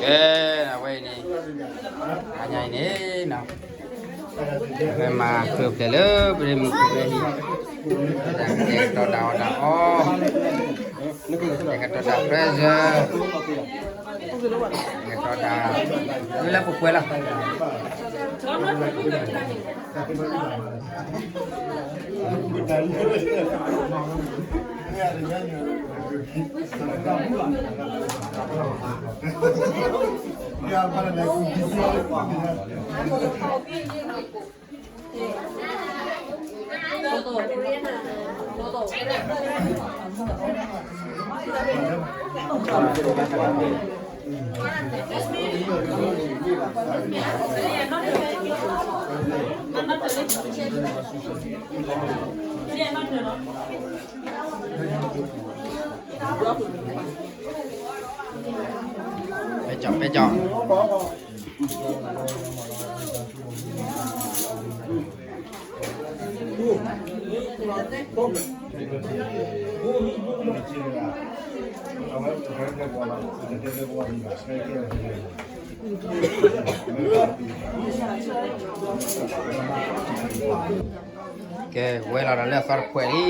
ကဲ, အဝဲအံၤန့ၣ်, အညါအံၤန့ၣ်နီၤ, အဝဲမၤဃုဖျဲးလၢပရ့မုၢ်ခိၣ်ဖဲဟံၣ်, ကဲကတီၤတၢ်အီၣ်တၢ်အီ, ကဲကတီၤတၢ် present, ကဲကတီၤတၢ်, လၢပကွဲးလီၤ. ပဲကၠီ, ပဲကၠီ. ကဲ, ဝဲလီၤဒီးလၢအသီတဖှဲးလံ.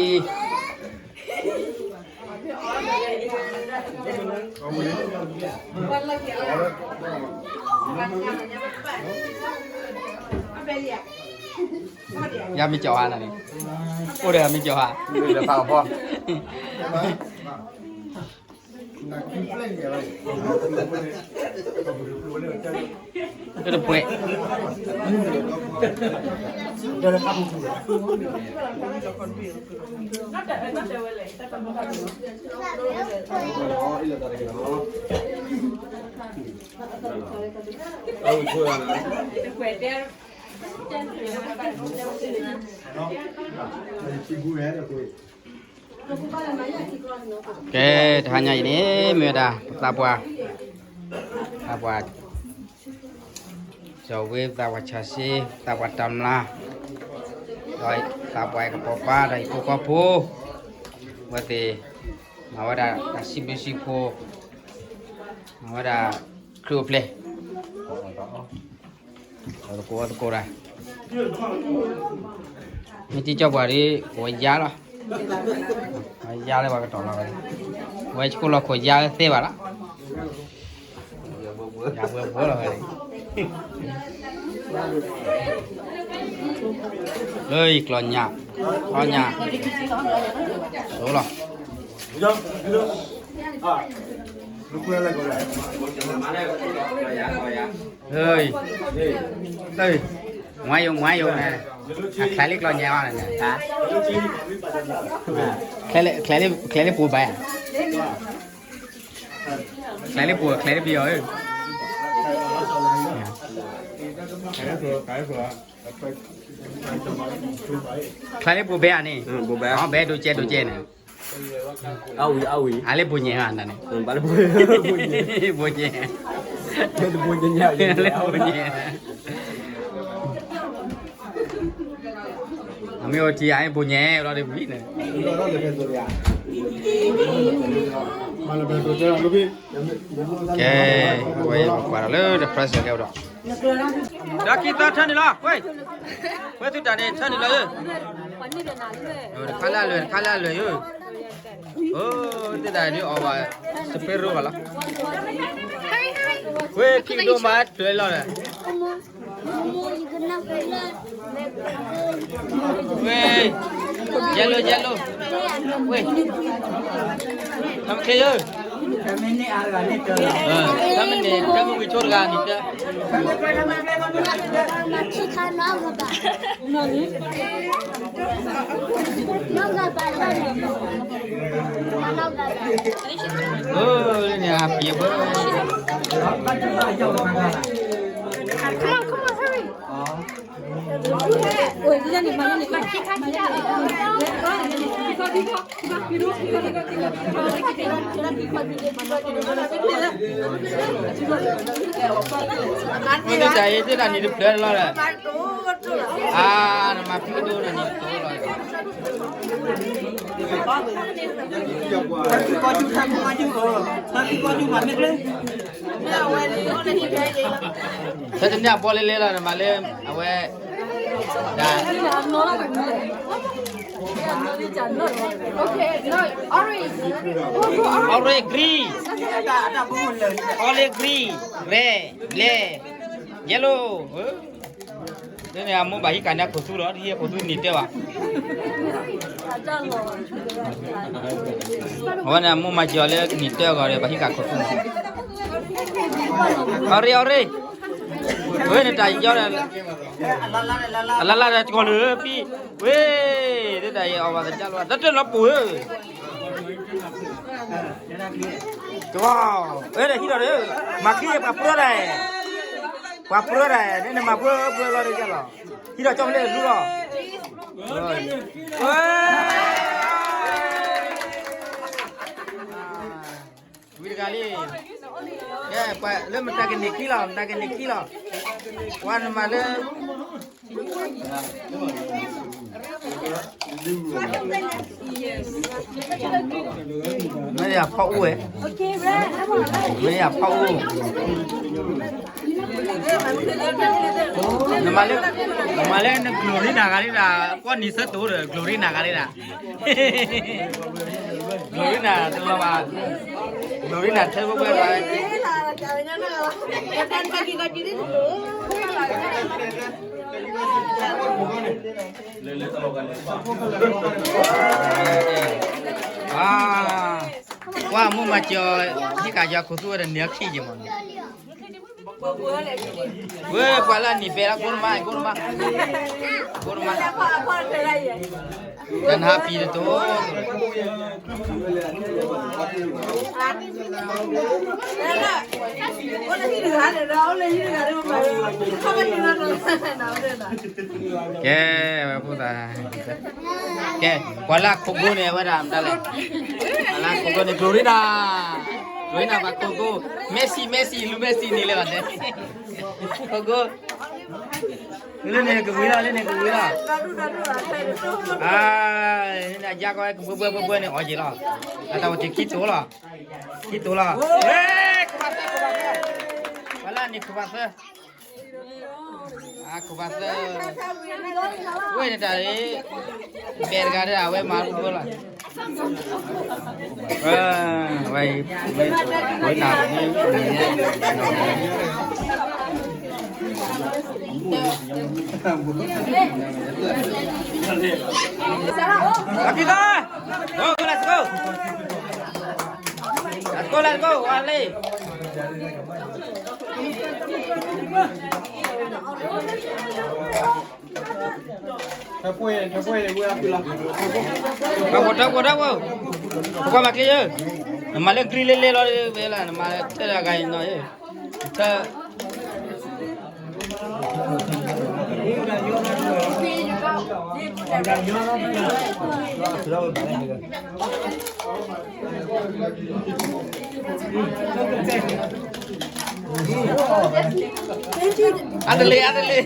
ယမ့ၢ်ကၠီၤဟါနၤန့ၣ်, အိၣ်ဒီးမ့ၢ်ကၠီၤဟါ, တပှဲၤ, ကဲ, တဟါညါအံၤန့ၣ် မ့ၢ်ဝဲဒၣ် ပသးပှၢ်, သးပှၢ် ကၠီၤဝ့, သးပှၢ်ဆၣ်စ့, သးပှၢ်တၢ်မျၢ်, ဒီးသးပှၢ်ကပိာ်ပၢ် ဒီးဟံၣ်ဖိဃီဖိ, အဝဲသ့ၣ် မၤဝဲဒၣ်တၢ်စံးဘျုးစံးဖှိၣ်, မၤဝဲဒၣ် ခရံာ်အိၣ်ဖျဲၣ် သကိးသကိးတၢ်, မ့ၢ်တံကၠီပှၤဒီး ကဝဲယါလီၤ, ယါလၢပှၤကတီၤလီၤဝဲ, ဝဲဆှိလီၤခိၣ်ယါလၢသ့ဘၣ်လီၤ, ယါဘှဲဘှဲလီၤဝဲ, လၢယကျီၢ်ညၣ်, ကျီၢ်ညၣ်, ဆိလီၤ. မွၤယိၤ မွၤယိၤန့ၣ်, အချဲလၢကျီၢ်ညၣ်အီၤန့ၣ်, ချဲလၢပူၤဘၣ်, ချဲလၢပူၤ ချဲလၢပယီၤဧၢ, ချဲလၢပူၤဘဲဧါန့ၣ်, ဘဲဒိကဲဒိကဲန့ၣ်, အလၢပူၤညဲဧါန့ၣ်, ဘိညဲ, ဘိညဲ, အမ့ၢ်အိၣ်ထံအဘိညဲလီၤဒ်ဝံၤန့ၣ်, ကဲ, ဝဲပကွၢ်ဒီးလၢ the present ကဲအိၣ်ဒီး, ဒီးခံသၢထၢနုာ်လီၤ, ဝဲ, ဝဲသုတၢ်န့ၣ်ထၢနုာ်လီၤဧၢ, တခါလၢအလွဲၢ် တခါလၢအလွဲၢ်ဧၢ, အိၣ်သ့ၣ်တၢ်ဒ်အီၣ်ဘၣ် စပ့ရိဘၣ်လီၤ, ဝဲခံကဒိမၤထွဲလီၤဒီး ဝဲ, yellow, yellow, ဝဲ, တၢ်မ့ၢ်ချ့ဧၢ, တၢ်မ့ၢ်န့ၣ် တၢ်မ့ၢ်ဝံၤဆိတဂၤန့ၣ်တၢ်, န့ၣ်ဟးပျဲဘၢ, မ့ၢ်တၢ်အံၤသ့ၣ်တၢ်နံၤတဖျၢၣ်လီၤဒီး, အါ, နမၤဖံးဒိၣ်နနံၤတဖျၢၣ်လီၤ, တၢ်ဖံးကီၢ်ယူၢ်, တၢ်ဖံးကီၢ်ယူၢ်, တၢ်ဖံးကီၢ်ယူၢ်မၤမ့ၢ်ကျဲ, မ့ၢ်အဝဲန့ၣ် ဖဲတန့ၢ်အဘီလဲလဲလီၤ နမၤလၢ အဝဲ ဒၣ် orange, green, olive green, red, black, yellow. န့ၣ်အမိၢ်ဘၣ်ဟံးကၤန့ၣ်ခိၣ်သူလီၤ တဟံးခိၣ်သူနံၤတဲဘၣ်. အဝဲန့ၣ်အမိၢ်မၤစၢၤအီၤလၢနံၤတဲအဂီၢ်ဒီး ဘၣ်ဟံးကၤခိၣ်သူန့ၣ်. orange, orange, ဝဲန့ၣ်တၢ်ယီဒီး အလါလါဒီးကီၤလၢဖံ ဝဲ တၢ်ယီအီၤဘၣ်တကၢ်လီၤ တၢ်တၢ်လီၤပူၤဧၢ ကဝီၤ ဝဲဒၣ်ဟံးဒီး မၤချံပှၤပြၢဒၣ် ပှၤပြၢဒၣ် နမၤပြၢပြၢလီၤဒ်ကလီၤ ဟံးဒီးကၠီၣ်ဖျဲၣ်လူလီၤ ဝံၤတဂၤလံ လၢမတၤကန့ၢ်ခံလီၤ မတၤကန့ၢ်ခံလီၤ ပှၤနမၤလၢ မ့ၢ်ယဖီအူဝဲ မ့ၢ်ယဖီအူ နမၤလၢ နမၤလၢန Glory နၤဂၤလံဒၣ် ကွီၢ်နံၤဆၢတိၤဒီး Glory နၤဂၤလံဒၣ် Glory နၤတလီၤဘၣ် Glory နၤထဲဘိဘဲဘၣ် ကွၢ်မိၢ်မၤစၢၤ ဟံးကၤယၤခိၣ်သူဝဲဒီးန့ၢ်အခံယမးန့ၣ် ဝဲပှၤလၢနံၤပဲလၢကိၣ်တမါ ကိၣ်တမါ ကိၣ်တမါ တနၤပံၤတတိၤ ကဲ ဝဲဖိသၣ် ကဲ ပှၤလၢအခိၣ်ကိန့ၣ် အဝဲဒၣ်မတၤလဲၣ် ပှၤလၢအခိၣ်ကိန့ၣ် Glory နၤ Glory နၤ ပှၤခိၣ်ကိ Messi Messi လူ Messi န့ၣ်လၢဘၣ်တဲ ခိၣ်ကိ လၢန့ၣ်ကဝံၤလီၤ လၢန့ၣ်ကဝံၤလီၤ အါ လၢန့ၣ်အယါကီၢ်ဝဲကဘှဲဘှဲဘှဲဘှဲန့ၣ် အီၣ်က့ၤလီၤ အတၢ်အိၣ်တ့ၢ်ခံတိၤလီၤ ခံတိၤလီၤ ခိၣ်ဘၣ်သၢ ခိၣ်ဘၣ်သၢ ပှၤလၢန့ၣ်ခိၣ်ဘၣ်သၢ အခိၣ်ဘၣ်သၢ ဝဲန့ၣ်တၢ်လၢ ဘဲတဂၤဒီး အဝဲမၤဒိၣ်လီၤ ဝဲ ဝဲ ဝဲနၤ Let's go, let's go. Let's go, let's go. Wale. ပှၤကွၢ်တၢ်ကွၢ်တၢ်ကွၢ် ပကွၢ်မၤချ့ယဲ နမၤလၢ green လဲလဲလီၤ ဝဲလၢနမၤလၢထၢၣ်တဂၤအံၤနီၤ ထၢၣ် အါတလ့ အါတလ့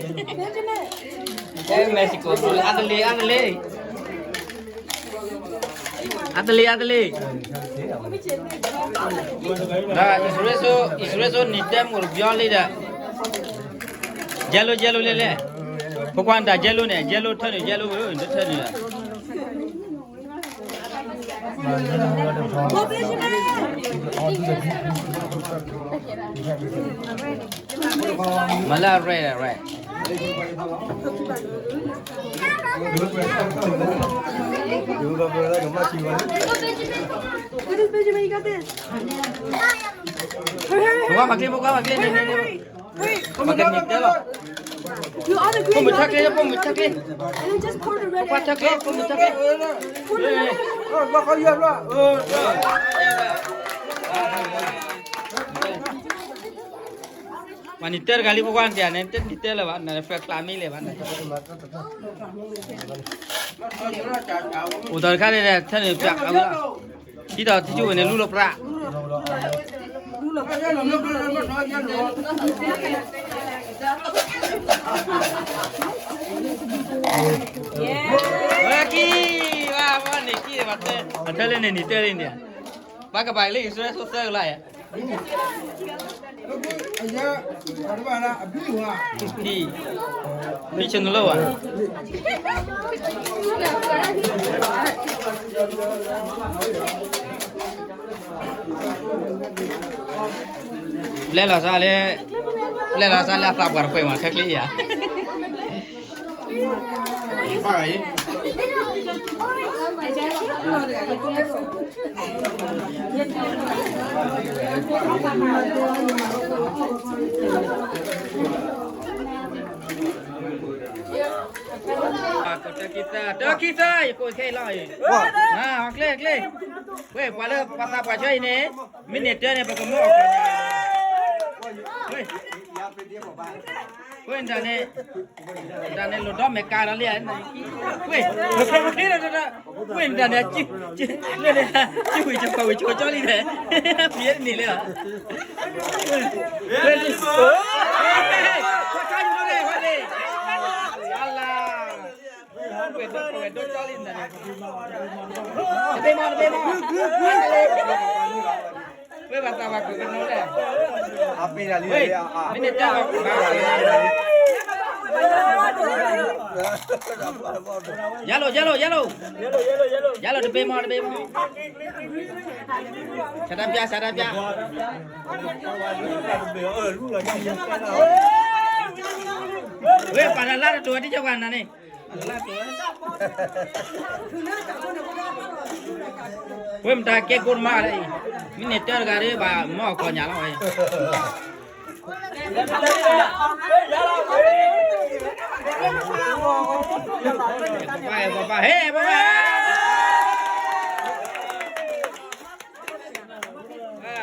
အဲ Mexico အါတလ့ အါတလ့ အါတလ့ အါတလ့ ဒီး Israel စိ Israel စိ နံၤတဲမိၢ်တဘျီလံဒီး yellow yellow လဲလဲ ဖိခွါတၢ် yellow န့ၣ် yellow ထၢနုာ် yellow ဝဲ နထၢနုာ် မၤလၢ red red ဖိခွါမၤချ့ ဖိခွါမၤချ့ န့ၣ် န့ၣ် န့ၣ် Wait, ပကနံၤတဲလီၤ you are the green, ပိာ်မုၣ်ထၢကျ့ ပိာ်မုၣ်ထၢကျ့ and then just pour the red ပိာ်ခွါထၢကျ့ ပိာ်မုၣ်ထၢကျ့ pour the red ဘၣ်ခီယွၤဘျီ မၤနံၤတဲတဂၤလံ ဖိခွါနံၤတဲန့ၣ် တနံၤတဲလၢၤဘၣ် နဖျၢၣ်ချးမံလၢၤဘၣ် အိၣ်ဒီးတခါန့ၣ် ထၢနုာ်ပၠးအဝဲလီၤ ထံၣ်ဒီးထံၣ်ကၠိဝဲန့ၣ် လူလီၤပြး ဝဲကံ ဝဲန့ၣ်ကံ အထၢလၢန့ၣ်နံၤတဲလံန့ၣ် ဘၣ်ကဘၣ်လၢအံၤ စွဲဆိသၢကလါယၤ ဘံၣ်ဆနလၢဝဲ လဲၤလီၤစးလၢ လဲၤလီၤစးလၢအသးပှၢ်တပှဲၤမး ခဲချ့ယၤ တၢ်ခံသၢ တၢ်ခံသၢ ယကိးခဲအံၤလီၤအံၤ ကျ့ ကျ့ ဝဲ ပှၤလၢပှၤသးပှၢ်ဆၢအံၤန့ၣ် မ့ၢ်န့ၢ်တၢ်န့ၣ် ပကမၢအီၣ်ကီၢ်ညါ ဝဲ ဝဲ တၢ်န့ၣ် တၢ်န့ၣ်လိၣ်ဒီးမဲာ်ကါဒီးလံ ဝဲ ပချ့ပချ့ဒီး ဝဲ တၢ်န့ၣ် လၢန့ၣ် ကၠံဝံၤကၠံဝံၤကၠံကၠီလံန့ၣ် ဖံးန့ၣ်လၢ ဝဲ လံ ဝဲ လံ ဝဲ လံ အလါ ဝဲ ဒိၣ်ကၠီလံန့ၣ် တဘ့ၣ်မီၢ် တဘ့ၣ်မီၢ် ဝဲ ဘၣ်သးဘၣ်ကွံာ်ကနီၤလဲၣ် အပ့ၤဒၣ်လံ ဝဲ မ့ၢ်န့ၣ်တၢ်ဘၣ် ယဲလိာ် ယဲလိာ် ယဲလိာ် ယဲလိာ် တဘ့ၣ်မီၢ် တဘ့ၣ်မီၢ် စးတၢ်ပျၢ် စးတၢ်ပျၢ် ဝဲ ပှၤတလါတတိၤ တံၢ်ကၠီပှၤနၤန့ၣ် ဝဲမတၤကဲကိးတမါလၢအံၤ မ့ၢ်န့ၢ်တၢ်တဂၤဒီး ဘၣ်မၢအီၣ်ကီၢ်ညါလီၤဝဲ ပၢ်ပၢ် ဟဲ ပၢ်ပၢ်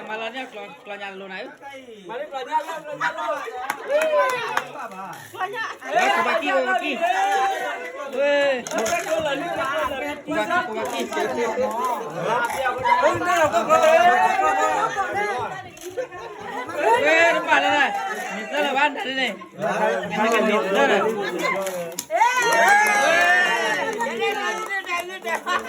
မၤလီၤန့ၢ်ကျီၢ်ညါတလိၤနၤဧၢ ကဘၣ်ကံ ကဘၣ်ကံ ဝဲ ကဘၣ်ကံ ကဘၣ်ကံ ဝဲ တပာ်လၢ န့ၢ်သၢလၢၤဘၣ် တၢ်န့ၣ် န့ၢ်သၢလၢၤ န့ၢ်ခံမး န့ၢ်သၢ သၢဘၣ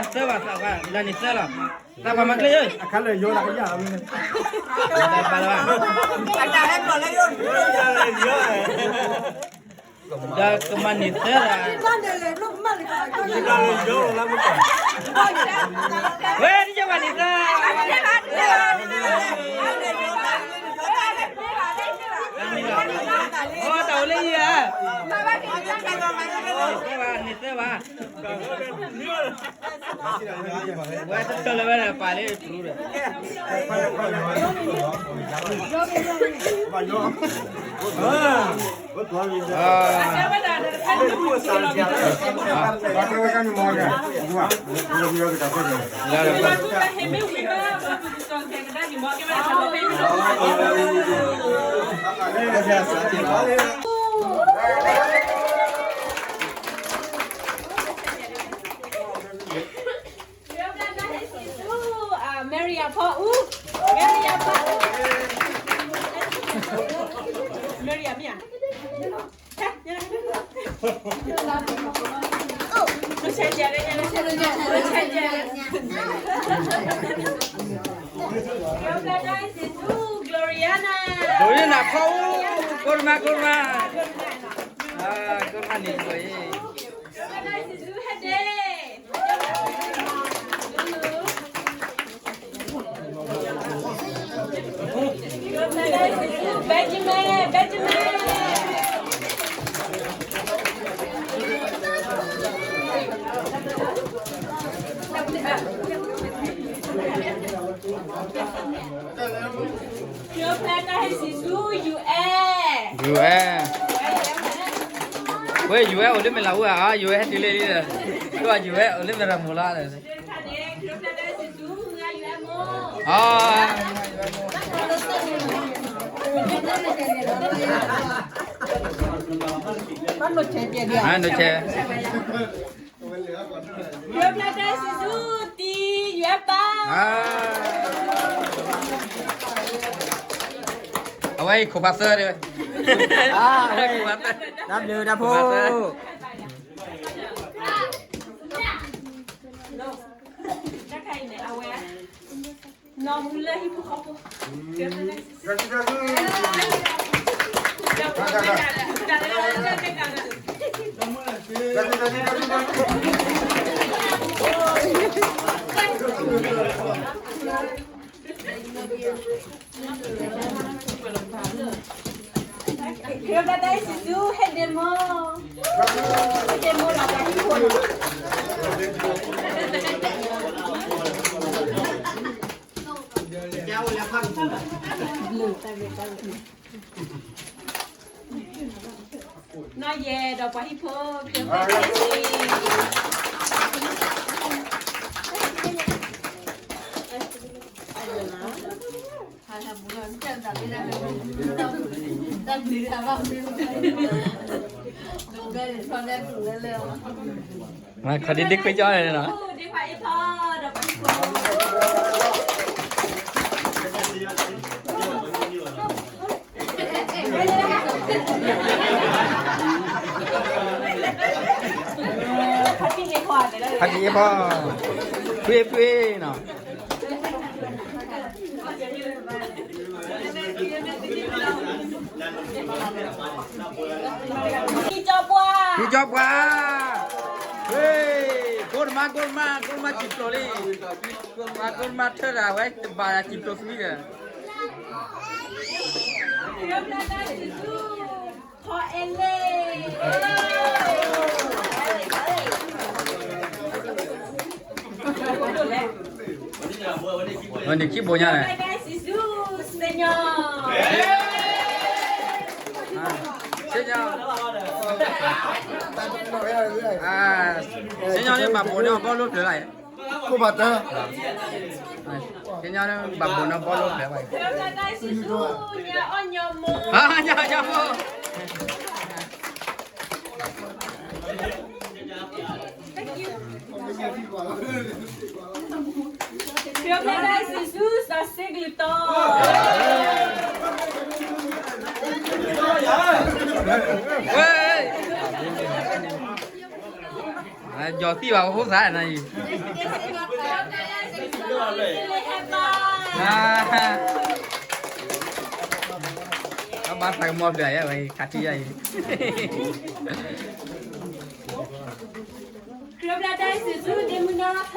် သၢဘၣ် လၢန့ၢ်သၢလီၤ သၢဘၣ်မၤကျ့ အခါလၢယိၤတၢ်ကယၢ်လီၤ တၢ်ဘၣ်လၢၤဘၣ် ဒီးကမၤန့ၢ်သၢလီၤ ဝဲ ဒ်ယဘၣ်န့ၢ်သၢ အီ တၢ်အိၣ်လၢယၤ သၢဘၣ် န့ၢ်သၢဘၣ် ဝဲတထၢလၢၤဝဲဒီးပာ်လၢတရူးဒီး Mary အဖီအူ, Mary အဖီအူ, Mary အမ့ၢ်ဧါ, Gloriana ဖီအူ, ကိၢ်တမါ ကိၢ်တမါ, ကိၢ်တမါန့ၣ် Benjamin, Benjamin. Cleopatra ဟဲစံးဆူ ယူၢ်အဲၣ်, ယူၢ်အဲၣ်, ဝဲ ယူၢ်အဲၣ် အိၣ်လၢမဲာ်လးအူဧါ, ယူၢ်အဲၣ် ဟဲတုၤလံလံဒီး, ကီၢ် ယူၢ်အဲၣ် အိၣ်လၢမဲာ်လးမူလီၤ, အါ, နဆဲး Cleopatra စံးဆူ တံၤ ယူၢ်အဲၣ်ပၢ်, အဝဲအံၤခိၣ်ဖးသၢ, တၢ်ဘျုးတၢ်ဖှိၣ်, ခိၣ်ဖးသၢ. တၢ်ဘျုးတၢ်ဖှိၣ်. တၢ်ခါအံၤန့ၣ် အဝဲ နီၢ်မူလၢဟံၣ်ဖိဃီဖိ ခရံာ်အိၣ်ဖျဲၣ်တၢ်အ့ၣ်စံးဆူ ဟဲဒ့မုၣ်, ဟဲဒ့မုၣ်ဒီးပှၤဟံၣ်ဖိလီၤ. နီၢ်ယဲဒီးပှၤဟံၣ်ဖိ ခရံာ်အိၣ်ဖျဲၣ်တၢ်အ့ၣ်စံး ခီဒ့ဒ့ခွ့ကၠီန့ၣ်လီၤ. ဖါတံၢ်အ့ၣ်ဖီ, ဖှ့ၣ်ဖှ့ၣ်နီၤ. ကၠီပှၤ, ကၠီပှၤ, ကိၣ်တမါ ကိၣ်တမါ ကိၣ်တမါစံၣ်ပျိးလံ, ပှၤကိၣ်တမါထၢတၢ်ဝဲတဘၣ်စံၣ်ပျိးသံဒီး အန့ၣ်ခံဘိညါန့ၣ်, စ့ၢ်ကီး, စ့ၢ်ကီးန့ၣ် ဘၣ်ဘိးန့ၢ်ဘီလိဖျၢၣ်လၢ်, ကိၣ်ဘၣ်တၢ်, စ့ၢ်ကီးန့ၣ် ဘၣ်ဘိးန့ၢ်ဘီလိဖျၢၣ်ဘၣ်, ညါညါဖိ ခရံာ်အိၣ်ဖျဲၣ်တၢ်အ့ၣ်စံးဆူ စီၤစ့ကလုးတီၤ, ယီၤသံၣ်ဘၣ်အိၣ်ဃိသးနၤအံၤ, အဘၣ်သးကမီၤဖျၢၣ်ယါဝဲ ခါထံယါအံၤ, ခရံာ်အိၣ်ဖျဲၣ်တၢ်အ့ၣ်စံးဆူ ဒ့မုၣ်နီၢ်ထၢ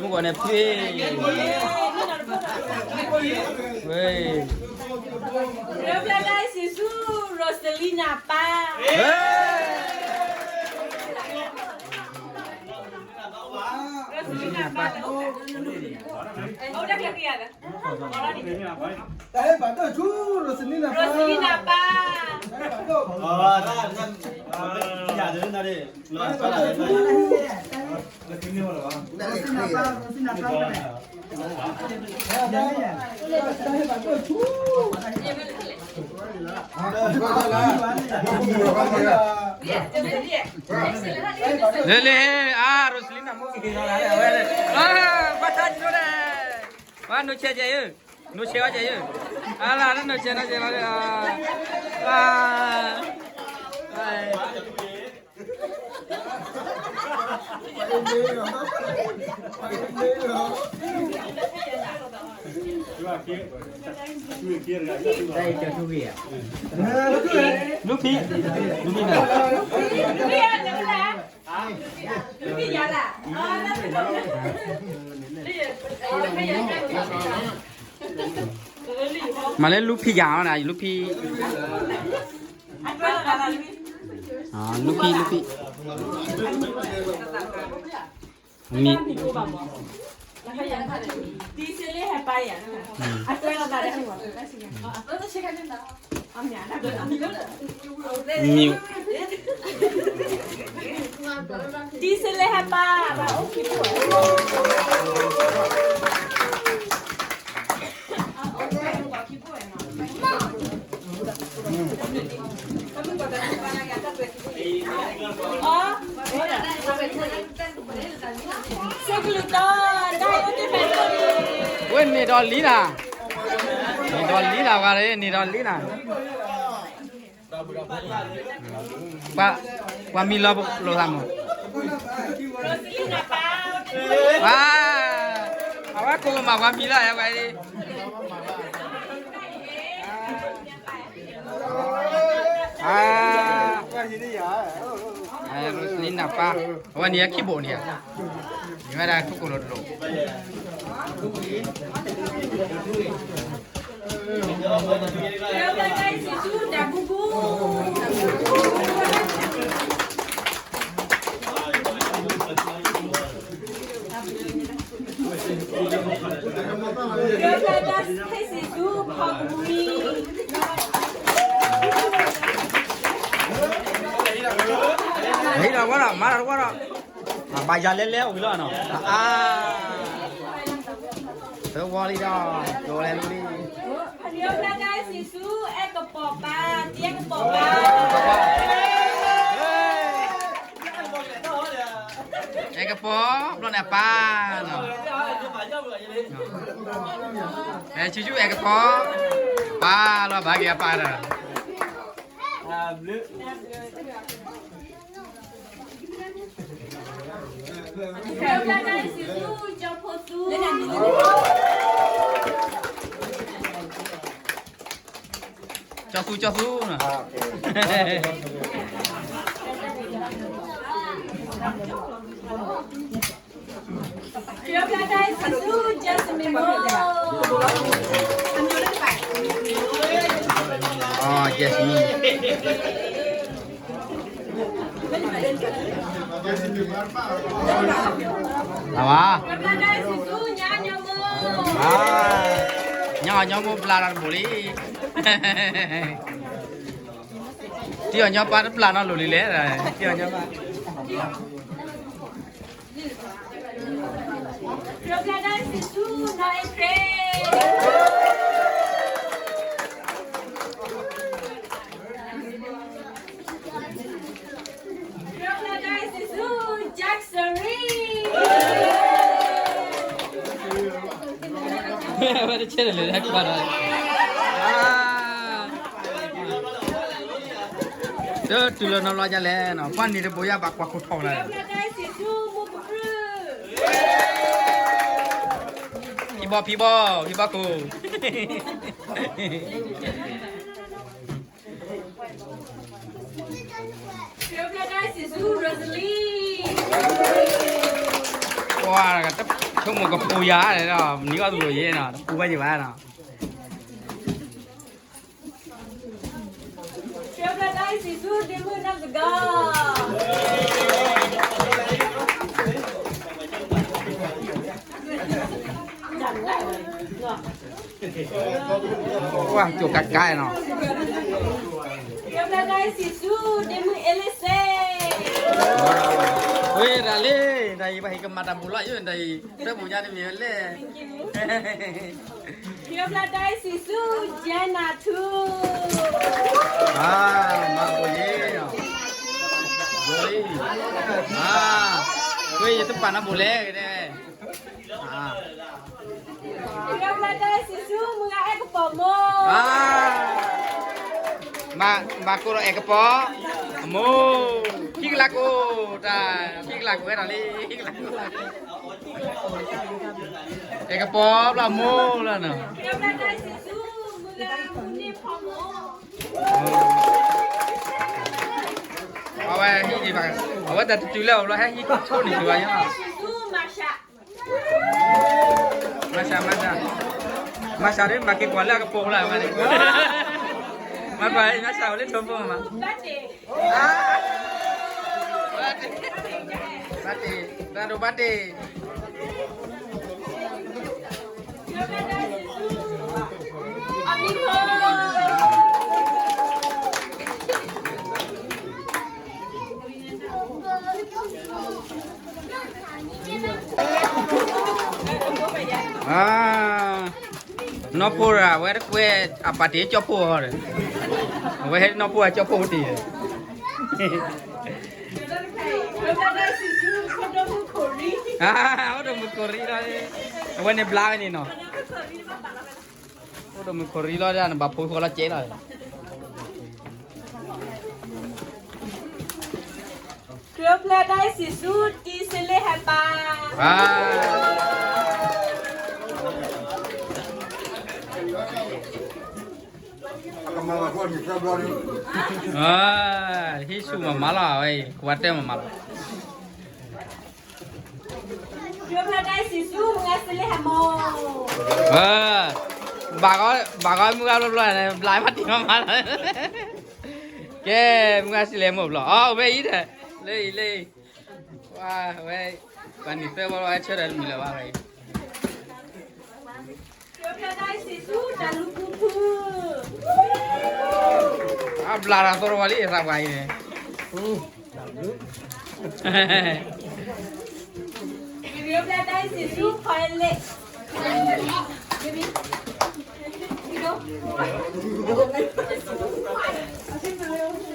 မုၢ်ဂီၤန့ၣ်ဖျ့, ဝဲ, ခရံာ်အိၣ်ဖျဲၣ်တၢ်အ့ၣ်စံးဆူ ရိစလံနၤပၢ်, ရိစလံနၤပၢ်, အိၣ်တၢ်ကျဲၤကယၤဒီး တၢ်ဟဲဘၣ်ဒိၣ်ဆူ ရိစလံနၤပၢ်, ရိစလံနၤပၢ်, ရိစလံနၤပၢ်, ရိစလံနၤပၢ်, လၢလၢ အါ ရိစလံနၤမိၢ်က့ၤက့ၤလီၤလၢဝဲ, ဘၣ်ဆါကၠိန့ၣ်, ဘၣ်နိၣ်ဆဲးကဲဧၢ, နိၣ်ဆဲးဝဲကဲဧၢ, အါလၢ နိၣ်ဆဲး နိၣ်ဆဲးလီၤ, အါ လူဖံ, လူဖံနၤ, မၤလၢလူဖံယၤနၤ, လူဖံ, လူဖံ လူဖံ, မံၤ, မံၤ, ဒ်စ့လ့ဟဲပၢ်ဘၣ်အိၣ်ခံဖှိၣ်, ဝဲန့ၣ်ဒီးလံနၤ, န့ၣ်ဒီးလံနၤဝဲ, န့ၣ်ဒီးလံနၤ. ပှၤ ပှၤမံလီၤလိာ်သးမး, ပှၤ အဝဲကိးမး ပှၤမံလီၤ ဝဲ, အါ, အါ, Roselina ပၢ်, အဝဲန့ၣ်အခံဘိးန့ၣ်ဧါ, မ့ၢ်ဝဲဒၣ်ခိၣ်ကိၣ်လိၤတလိၤ ဟ့ၣ်လီၤဝဲဒီး မၤလီၤတဝီဒီး, ဘၣ်ယၤလဲၤလဲၤအိၣ်လီၤနီၤ, အါ, သၢဝီလံဒီး ကလဲၤလံ, ယိၤဘျါဒၣ်စံးဆူ အဲၣ်ကပီၤပၢ်, အဲၣ်ကပီၤပၢ် အဲၣ်ကပီၤ ဘျီန့ၣ်အပၢ်နီၤ, အဲၣ်ဆူၣ်ဆူၣ် အဲၣ်ကပီၤ ပၢ်လီၤ ဘၣ်က့ၤအပၢ်ဒီး, ကၠီသူ ကၠီသူနီၤ, Jasmine အဝဲ, ညါအီၤညီမိၢ်ဘျါဒီးတဘိးလံ, တံၢ်အီၤညီပၢ်တဘျါနီတလိၤလံလဲၣ်, တံၢ်အီၤညီပၢ် ဝဲတဆဲးတလၢၤ ကွၢ်ဒီး, တတုၤလၢနီတဘျီဒ်လဲၣ်နီၤ, ပှၤန့ၣ်တဘိးယၤဘၣ်ကွၢ်ခိၣ်ထီၣ်လၢ, ဖံဘီ ဖံဘီ ဖံဘီခိၣ် ပှၤတဆိကမိၣ်ကပူၤယၤဒီး နံၤအီၣ်တလိာ်ယဲနီၤ, တပူၤဘၣ်ယံၤဘၣ်နီၤ. ပှၤကၠိကါကါနီၤ, ဝဲဒၣ်လံ, တၢ်အံၤပှၤဟံးကမၤတၢ်ဘူးလီၤယိၣ်, တၢ်အံၤ တၢ်ဘူးညါတမံၤလဲၣ်. ခရံာ်အိၣ်ဖျါတၢ်စံးဆူ Jenna ထူ, မၤဘူးယဲ, ဝဲယတပာ်နၤဘူးလဲၣ်, ခရံာ်အိၣ်ဖျါတၢ်စံးဆူ မုၢ်ဂၤအဲၣ်ကပီၤမိၢ်, မၤကိးဒီးအဲၣ်ကပီၤ, အမိၢ်, ဟံၣ်ကလါကိၣ်, တၢ်, ဟံၣ်ကလါကိၣ်ဝဲဒၣ်လံ, ဟံၣ်ကလါကိၣ် အဲၣ်ကပီၤဘျီမိၢ်လီၤနီၤ, အဝဲဟံၣ်ဒံးဘၣ်, အဝဲတၢ်တတုၤလၢအအိၣ်လီၤ ဟဲဟံၣ်ကဆိန့ၣ် တုၤဘၣ်ယီၤ, မၤရှး မၤရှး, မၤရှးဒီး မၤက့ၤကွၢ်လၢအကပိာ်လၢအဝဲန့ၣ်, မၤကွၢ် မၤရှးအိၣ်လၢထိးဖိမး, ဘၣ်တ့ၢ်, ဘၣ်တ့ၢ်, ဘၣ်ဒိဘၣ်တ့ၢ် နီၢ်ဖိရၤ အဝဲတကွဲးအပာ်တ့ၢ်ကၠီၣ်ဖိအီၤဒီး, အဝဲဟဲနီၢ်ဖိအကၠီၣ်ဖိတ့ၢ်ဒီး, အိၣ်ဒီးမုၣ်ခိၣ်ရံလီၤ, အဝဲန့ၣ်ဘျါဝဲန့ၣ်နီၤ, အိၣ်ဒီးမုၣ်ခိၣ်ရံလီၤဒီး နဘၣ်ဖိဃီလီၤကဲလီၤ. မၤ ကၠိဖျဲၣ်တၢ်စံးဆူ တံစလ့ဟဲပၢ် ဟံးဆူၣ်မးမးလီၤ အဝဲအံၤ ကဝါတဲမးမးလီၤ ကၠိဖျဲၣ်တၢ်စံးဆူ မုၢ်ဂၤစလ့ဟဲမိၢ် ဘၣ်ဂီၢ်မုၢ်ဂၤဘျီဘျီန့ၣ် ဘျါဖးတံၢ်မးမးလီၤ ကဲ မုၢ်ဂၤစလ့ဟဲမိၢ်ဘျီ အဝဲအံၤဒီး လၢအံၤလၢအံၤ ဝဲ ပှၤနံၤသၢဘီလီၤ ဝဲဆၢထၢၣ်တမံၤလၢၤဘၣ်ဝဲအံၤ အဘျါတၢ်သီတဝါလံ သးပှၢ်အံၤန့ၣ် ကၠိဖ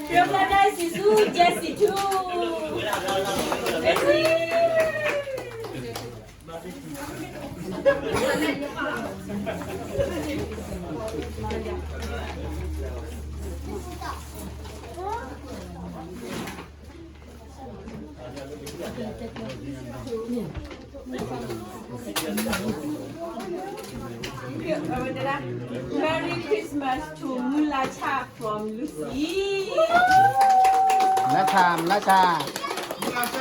ျဲၣ်တၢ်စံးဆူ Jessie ထူ Jessie မုၢ်လၢ်ဆၣ် မုၢ်လၢ်ဆၣ် လၢဆၣ်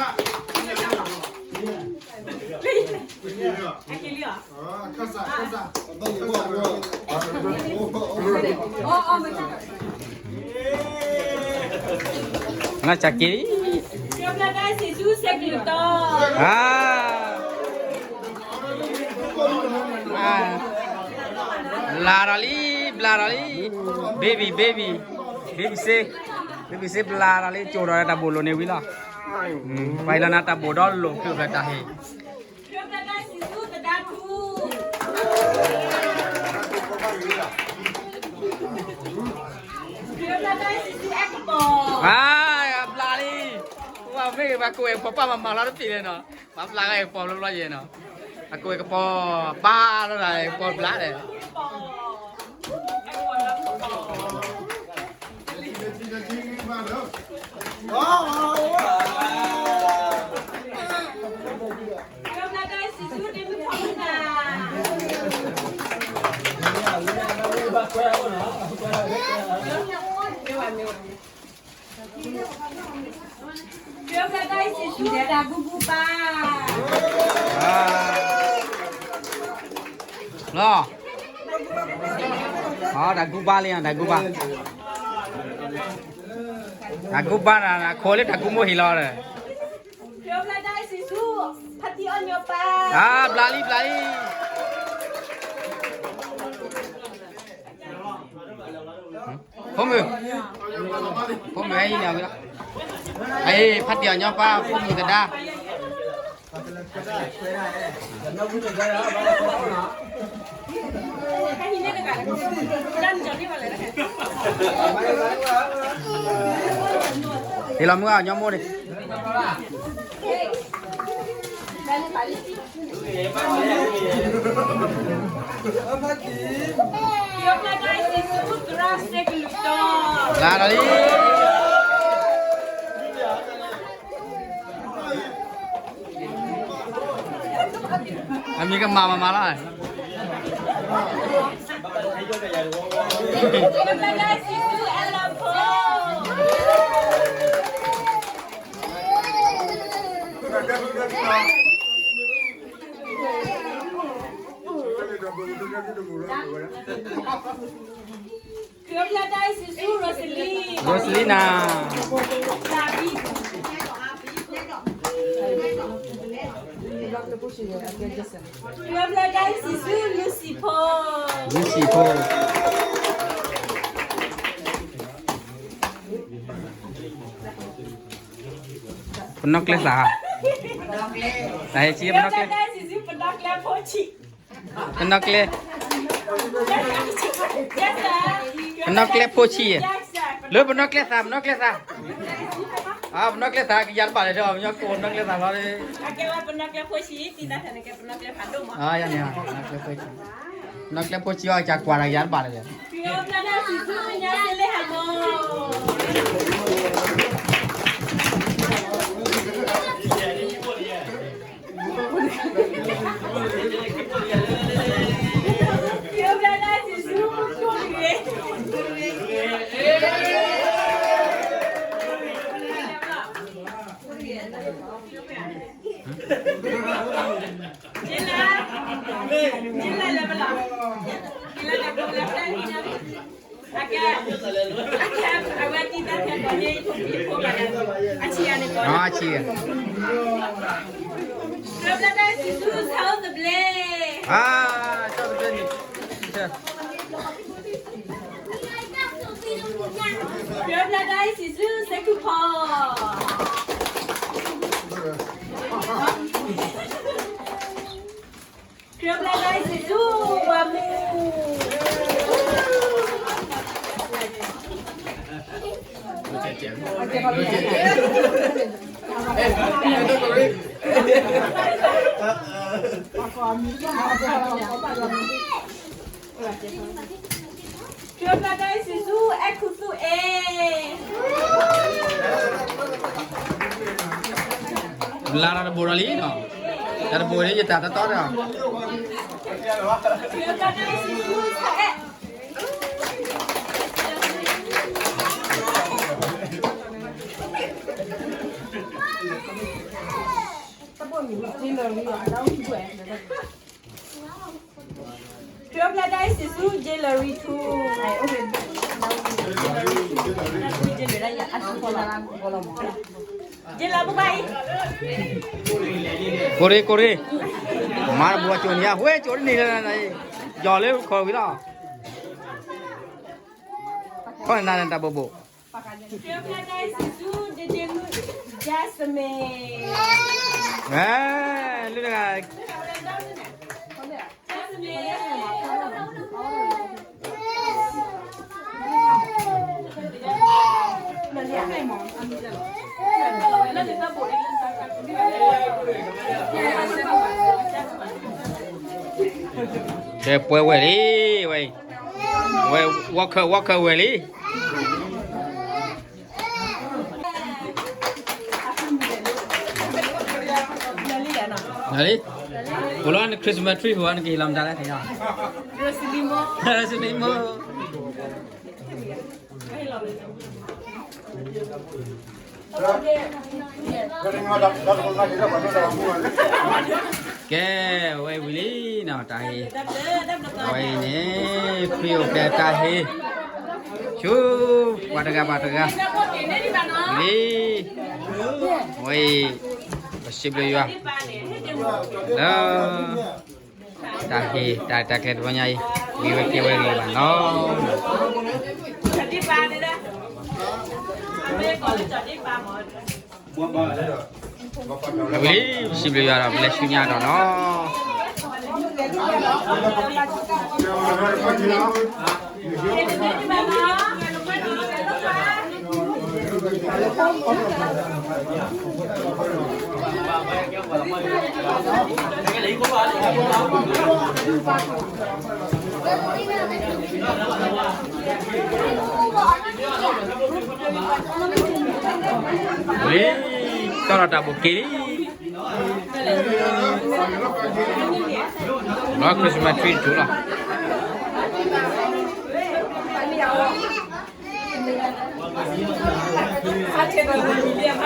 က့ၤ ကၠိဖျဲၣ်တၢ်စံးဆူ စဲးကလုာ်တီ ဘျါဒီးလံ ဘျါဒီးလံ baby baby baby စ့ baby စ့ ဘျါဒီးလံ ကၠိဒီးတၢ်ဘိၣ်လိာ်န့ၣ်ဝံၤလီၤ ပှၤအံၤလီၤနၤတၢ်ဘိၣ်ဒီးလိာ် ကၠိဖျဲၣ်တၢ်ဟ့ၣ် ကၠိဖျဲၣ်တၢ်စံးဆူ သဒါထူ ကၠိဖျဲၣ်တၢ်စံးဆူ အဲၣ်ကပီၤ ဘျါလံ ပှၤမ့ၢ်ဘၣ်ကိးအဲၣ်ကပီၤပၢ်မၤမၤလီၤတပံၤန့ၣ်နီၤ ပှၤဘျါဂၤအဲၣ်ကပီၤဘျီဘျီယဲၢ်နီၤ အကိးအဲၣ်ကပီၤပၢ်လီၤ အဲၣ်ကပီၤဘျါဒီး ကၠိဖျဲၣ်တၢ်စံးဆူ တၢ်ကူကူပၢ် လီၤ တၢ်ကူပၢ်လံ တၢ်ကူပၢ် တၢ်ကူပၢ် ခိးလၢတၢ်ကူမိၢ်ဟံၣ်လီၤဒီး ကၠိဖျဲၣ်တၢ်စံးဆူ ဖါတံၢ်အီၣ်ညီပၢ် ဘျါလံ ဘျါလံ ဖိမုၣ် ဖိမုၣ်ဟဲအံၤန့ၣ်ဝံၤလီၤ အ့ ဖါတံၢ်အီၣ်ညီပၢ် ဖိမုၣ်သဒါ ဟ့ၣ်လီၤမုၢ်အီၣ်ညီမိၢ်န့ၣ် လၢလီၤလံ အမံၤကမၤမၤမၤလီၤ Roselina ကၠိဖျဲၣ်တၢ်စံးဆူ Lucy ဖိ Lucy ဖိ ပနီၣ်ကျဲသး တၢ်ဟဲဆံ ပနီၣ်ကျဲ ပနီၣ်ကျဲဖိဆံး ပနီၣ်ကျဲ ပနီၣ်ကျဲဖိဆံး လၢပနီၣ်ကျဲသး ပနီၣ်ကျဲသး ပနီၣ်ကျဲသး ကယၤတဘၣ်လဲၣ်ဒီး ပနီၣ်ကျဲသးလီၤ ပနီၣ်ကျဲဖိဆံးအီၤ ကကွၢ်တၢ်ကယၤတဘၣ်လဲၣ်ဒီး ကဲလၢ, ကဲလၢလၢပလီၤ, ကဲလၢလၢပလီၤ, အကဲ, အကဲ, အဝဲသံသးထဲကီးန့ၣ် ဖိဖိဘၣ်ဒၣ်, အဆံးအန့ၣ်ကီး, အဆံး, ကၠိဘျၢဒၣ်စံးဆူ ဆီၣ်သဘျ့, ဆီၣ်သဘျ့န့ၣ်, ကၠိဘျၢဒၣ်စံးဆူ စဲခုဖီ ကၠိဘျၢဒၣ်စံးဆူ ပှၤမူ, ကၠိဘျၢဒၣ်စံးဆူ အဲၣ်ခူသူၣ်အ့ လါထီၣ်တဘိဒီးလံနီၤ, တၢ်တဘိန့ၣ် ယတၢ်တတီဒီး, ကၠိဘျၢဒၣ်စံးဆူ ကၠ့လရံထူ, ကၠ့လရံပှၤအံၤ, ကိၢ်ရ့ၣ် ကိၢ်ရ့ၣ်, မၤတဘိကၠိန့ၣ်ယါ, ဝဲကၠိတန့ၢ်လၢ, ယီၤလၢခီဝံၤလီၤ, ခီနၤန့ၣ်တၢ်ဘိဘိ ကၠိဘျၢဒၣ်စံးဆူ ကၠ့ကၠ့မုၣ် Jasmine, အဲ, လုၢ်တဂၤ, ကဲပှဲၤဝဲလံ, ဝဲအံၤ, ဝဲ, ဝီၢ်ခၢၣ် ဝီၢ်ခၢၣ်ဝဲလံ. လံ, အိၣ်လီၤန Christmas tree ဟိၣ် နကဟ့ၣ်လီၤမတၤလဲၣ်, စလံမိၢ်, ကဲ, ဝဲအံၤဝံၤလံနီၤ တၢ်ဟ့ၣ်, ဝဲအံၤန့ၣ် ဖံအိၣ်ဖျဲၣ်တၢ်ဟ့ၣ်, ဆူ, ပှၤတဂၤဘၣ်တဂၤ, လံ, ဝဲအံၤ, ပစံးဘျုးယွၤ, လၢ, တၢ်ဟ့ၣ် တၢ်, တၢ်ကျဲတဘျီညါအံၤ, ဂ့ၤဝဲကဲဝဲဂ့ၤဘၣ်နီၤ. ဝံၤလံ, ပစံးဘျုးယွၤဒီး ပလဲၤဆူညါဒီးနီၤ. လံ, တီၢ်ဒီးတၢ်ဘိးက့ၤလံ. လီၤ Christmas tree တထူၣ်လီၤ.